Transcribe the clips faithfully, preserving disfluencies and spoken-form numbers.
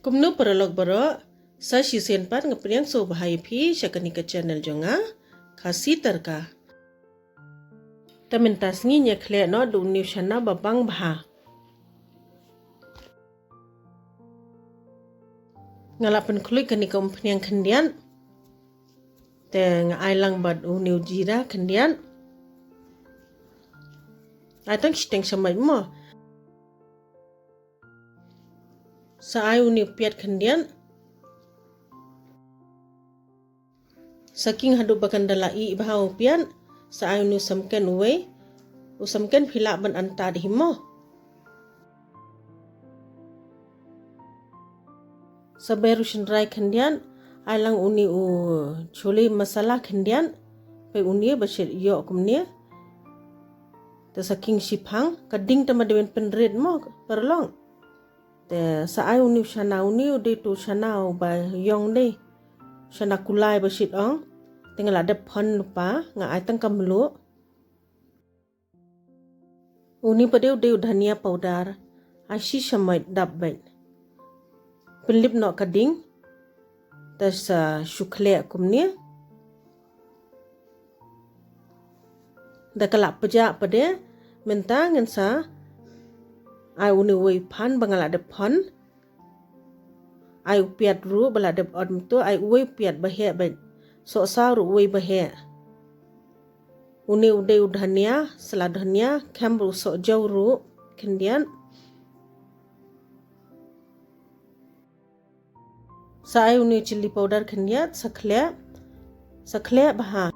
Kumno paralok baroh, sa shisien pat nga pdiang sngewbha ïa phi sha kane ka channel jong nga, Khasi Tadka. Te mynta sngi ngin ïa khleh noh da une u shana ba bang bha. Nga la pynkhluit kane ka umphniang khyndiat. Te nga ai lang bad une u jira khyndiat. Ai tang shiteng sha mait mo. Sa ai une u piat khyndiat. Sa khing haduh ba kan da la ih bha u piat. Sa ai une u samken uwei. U samken phi lah ban antad hi mo. Sa ber u shynrai khyndiat. Ai lang une u chole masala khyndiat. Peit une ba shit ïoh kumne. Te sa khing shiphang, ka ding te ma dei ban pynrit mo paralok. Te sa ai une u shana, une u dei uto u shana uba ïong dei. Shana kulai ba shit ong. Te nga la dep phon lypa, nga ai tang ka mluh. Une pat dei u dei u dhania powder. Ai shi shamoit dap beit. Pynlip noh ka ding. Te sa shu khleh kumne. Da ka la pjah pat de, mynta ngin sa ai une uwei u phan ba nga la dep phon. Ai u piat ruh ba la dep ot mynta, ai uwei u piat ba heh beit. Soh saw ruh uwei ba heh. Une u dei u dhania, sla dhania, khem ruh soh jaw ruh khyndiat. Sa ai une u chilli powder khyndiat, sa khleh, sa khleh bha.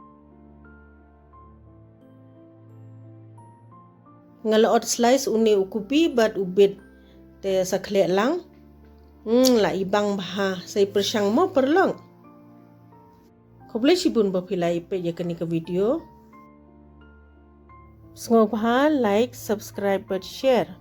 Nga la ot slice une u kupi bad u bit. Te sa khleh lang. Hmm, la i bang bha, sa i pyrshang mo paralok. Khublei shibun ba phi la ïa peit ïa kane ka video. Sngewbha like, subscribe bad share.